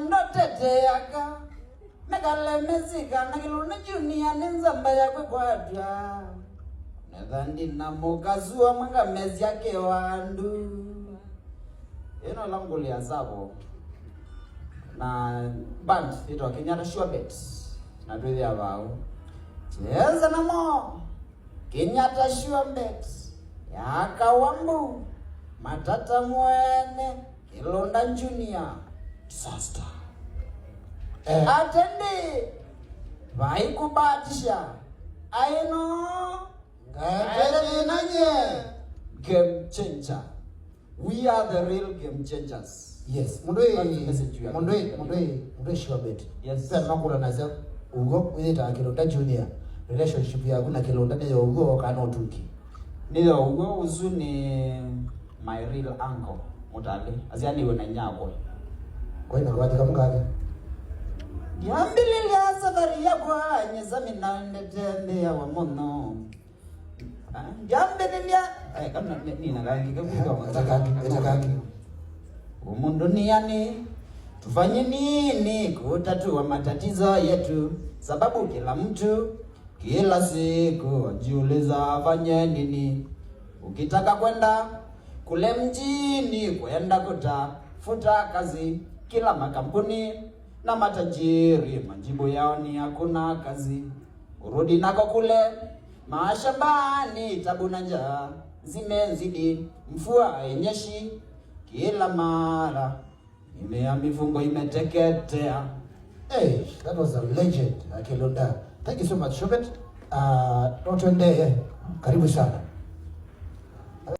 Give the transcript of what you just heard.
Niendoteteaka mekalemesika na Kilunda Junior ni nzamba yakwe kwatwa nethandi na mukazua mwangamezya kewandu ino langulia zavo na band itwa Kenyatta Sure Bet na twithia vau cheza namo Kenyatta Sure Bet yakawambu matata mwene Kilunda Junior disaster. Atende vaikubatisha aino Ngaetenanye. Game changer. We are the real game changers. Yes, mundu That's the message we are mundu giving. mundu Sure Bet. Yes. Sasa makula naza ugo withita Kilunda Junior. Relationship yaku na Kilunda niyo ugo kana utuki. Niyo ugo uzu ni my real uncle mutale azianiwe na nyakwe. Kwa ina kwatika mukake. Ndiambililia safari yakwa nyeza minandetembea wa muno. Ndiambililia kama nina kangi Eta kangi, eta kangi. Humu duniani tufanye nini kutatua matatizo yetu? Sababu kila mtu kila siku ajiuliza afanye nini. Ukitaka kwenda kule mjini kwenda kutafuta kazi, kila makampuni na matajiri majibu yao ni hakuna kazi. Urudi nako kule mashambani, tabu na njaa zimezidi, mvua hainyeshi kila mara, mimea mifungo imeteketea. Hey, that was a legend, Kilunda. Thank you so much, Shobet. Notwende, karibu sana.